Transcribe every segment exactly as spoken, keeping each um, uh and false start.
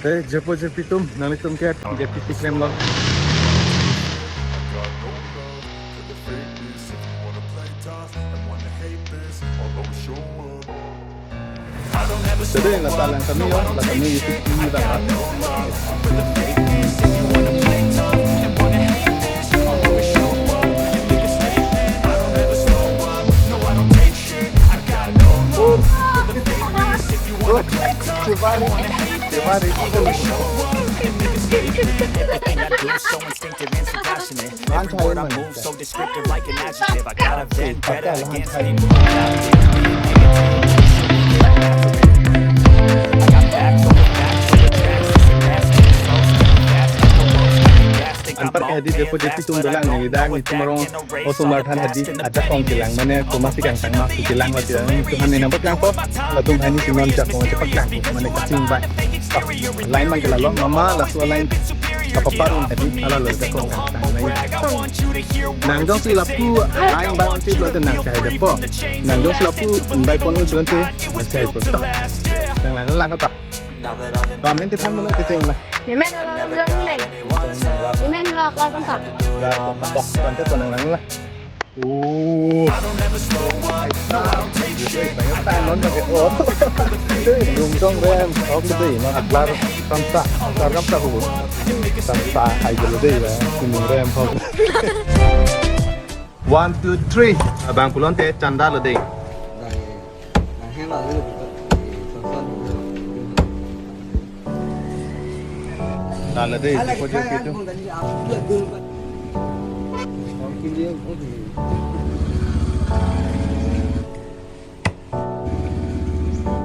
Eh, jirpo jirpi atum, nanglitum ke, ke pisi klemlo. Jadi, la talang kami yo, la kami YouTube ini bang. Everything I do is so instinctive and so passionate. Every word I move so descriptive, like an adjective. I got a vendetta against anyone who doubted me. I got facts over facts over tracks to surpass me. Slow, still fast, like the world's coming fast. Anparke hadi jirpo jirpi atum dolang, neli dak nelitum arong osomar than hadi ajakong kelang, mane komatsi kangtang ma kelang, mati nelitum aphan nangpaklangpo, latum aphan nelitum non jakong chepaklangpo, mane kachingvai. Line abang ke lalo, mama laso line kapaparun hadi, hala lo jakong kangtang nai. Nang jongsi lapu line abang chiplo te nang chai depo. Nang jongsi lapu bai pon un te nang chai po. Nang lang lang kata. Ramen te phan mana kecheng la. Ramen lo, ramen lo, ramen lo. Ramen lo, apa, apa? Ramen, tok, tok, tok, nang, nang la. Oh. Ai, ta non ke, oh. Dum tong rem, ok dei, no aklar samsa, aklar samsa hu. Samsa ai dei la, dum rem, ok. One, two, three. Abang pulote chanda lo dei. Nah, hang on a little bit, but, uh, so fun. Nah, la dei, jirpo jirpi atum.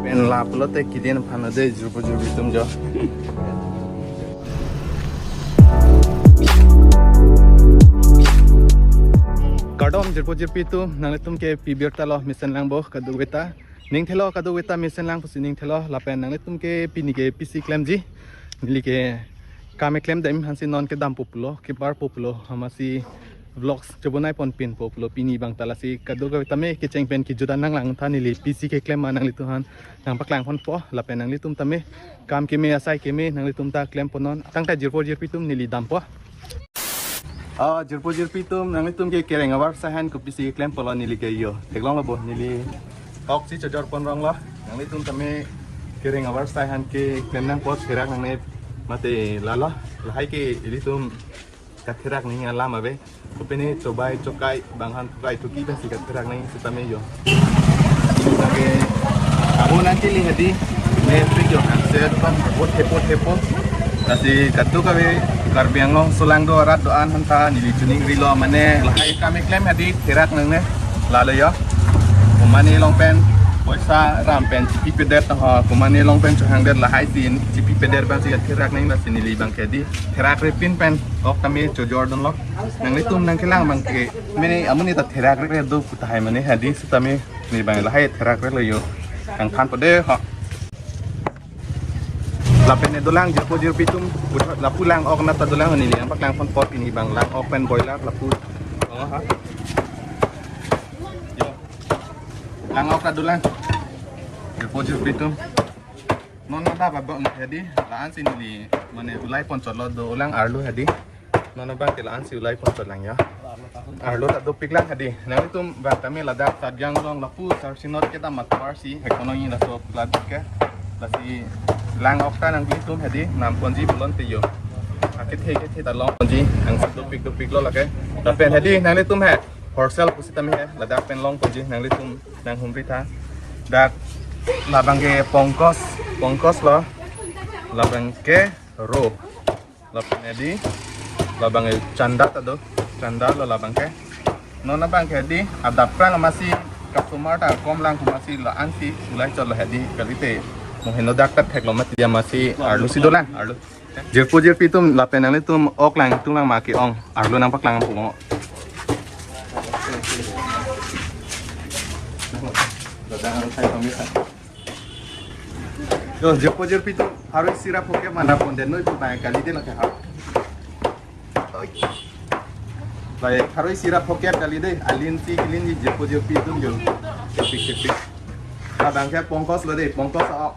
Pen la pulote kidin aphan dei, jirpo jirpi atum jo. Kardom jirpo jirpi atum, nanglitum ke pi birta lo, mesen lang bo kadokave ta. Ning thelo kadokave ta mesen lang pusi ning thelo, lapen nanglitum ke pini ke pisi klemji. Neli ke kam keklem dam aphansi non kedampo pulo, kebarpo pulo, amatsi vlogs chobonai pon pinpo pulo pini abang ta, lasi kadokave tame kecheng pen kejut an nanglang tha, neli pisi keklem ma nanglitum aphan nangpaklang ponpo, lapen nanglitum tame kam keme asai keme nanglitum ta klem pon non, tangte jirpo jirpi atum neli dampo. Oh, jirpo jirpi atum, nanglitum ke kereng avar asai aphan kopisi klem pulo neli ke yo. Theklong lo bo, neli oksi chojor pon rong lo. Nanglitum tame kereng avar asai aphan keklem nangpo, therak nangne mati lalo. Lahai ke ilitum katherak nangji alam ave. Kopine chobai chokai abang aphan, chokai choki pensi katherak nangji sitame yo. Lake, abo nangkili hadi, ne pik yo kan, se pan, abo thepo thepo. Lasi kadokave Karbi Anglong aso lang do arat do-an aphanta neli chiningrilo, mane lahai kam keklem hadi therak nangne. Lalo yo. Komane along pen poisa ram pen chipi pedet ho, komane along pen chohangdet, lahai si chipi pedet abangsi therak nangji, lasi neli abang ke hadi therak repin pen ok tame chojor dunlo. Nanglitum nangkelang abang ke, mene amonit ta therak re do pu tahai mane hadi sitame neli abang lahai therak relo yo. Nangthanpo dei ho. Lapen ne dolang jirpo jirpi atum, lapu lang ok nat ta dolang, neli nangpaklang ponpo pini abang, lang ok pen boiler lapu. Oh, ha. Yo. Lang ok ta dolang. Jirpo jirpi atum. Non nada ba bang hadi, la-ansi neli mane ulai pon chotlo, dolang arlo hadi. Non abang ke la-ansi ulai pon chotlang ya. Arlo ta dopik lang hadi. Nanglitum abang tame ladak Karbi Anglong lapu Sarsinot kedam atovar si hekonoi laso plat ke. Lasi lang ok ta nanglitum hadi nam ponji pulote yo. Akethe kethe ta long ponji, angsa dopik dopik lo lake. Lapen hadi nanglitum he wholesale pusitame he, ladak pen long ponji, nanglitum nanghumri tha. Dak labang ke pongkos, pongkos lo. Labang ke ro. Lapen hadi, labang ke chanda ta do, chanda lo labang ke. Non abang ke hadi, adap prang amatsi customer ta kom lang pu amatsi la-ansi ulai chotlo hadi, kalite. Moheno dak ta theklo mati amatsi arlo si dolang, arlo. Jirpo jirpi atum, lapen nanglitum ok lang tung lang ma ke-ong, arlo nangpaklang pu. Yo, jirpo jirpi atum, harui sirap hoke mana pon den noi pu abang kalite lake ha. Oi. Baik, harui sirap hoke kalite, alinsi kelinji jirpo jirpi atum yo. Kepik kepik. Labang ke pongkos lo dei, pongkos ok.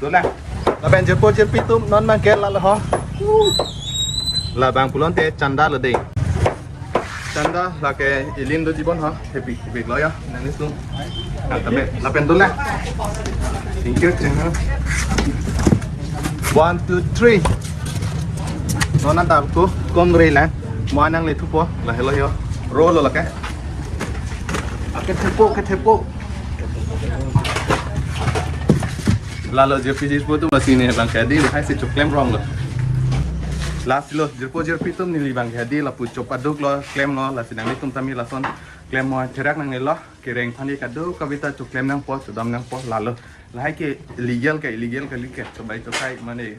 Dolang. Lapen jirpo jirpi atum non abang ke lalo ho. Labang pulote chanda lo dei. Chanda lake ilim do jibon ho. Happy happy lo ya. Nangli sung. Kantame lapen dole. Thank you. One, two, three. Non anta ko kom rei lang. Mo nangli thupo. Lahelo yo. Ro lo lake. Ake thupo, ke thupo. Lalo jirpi jirpo atum lasi ne abang ke dei, lahai si choklem rong lo. Lasi lo jirpo jirpi atum neli abang ke dei, lapu chop aduk lo, klem lo, lasi nanglitum tame lason klem mo therak nangnelo, kereng aphan ke kadokave ta choklem nangpo, chodam nangpo, lalo. Lahai ke illegal ke illegal kali ke, chobai chokai mane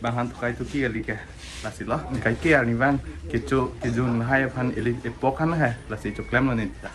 bang han thukai thuki kali ke. Lasi lo, kaike arni abang kecho kejun lahai aphan ili epok han hai, lasi choklem lo ne ta.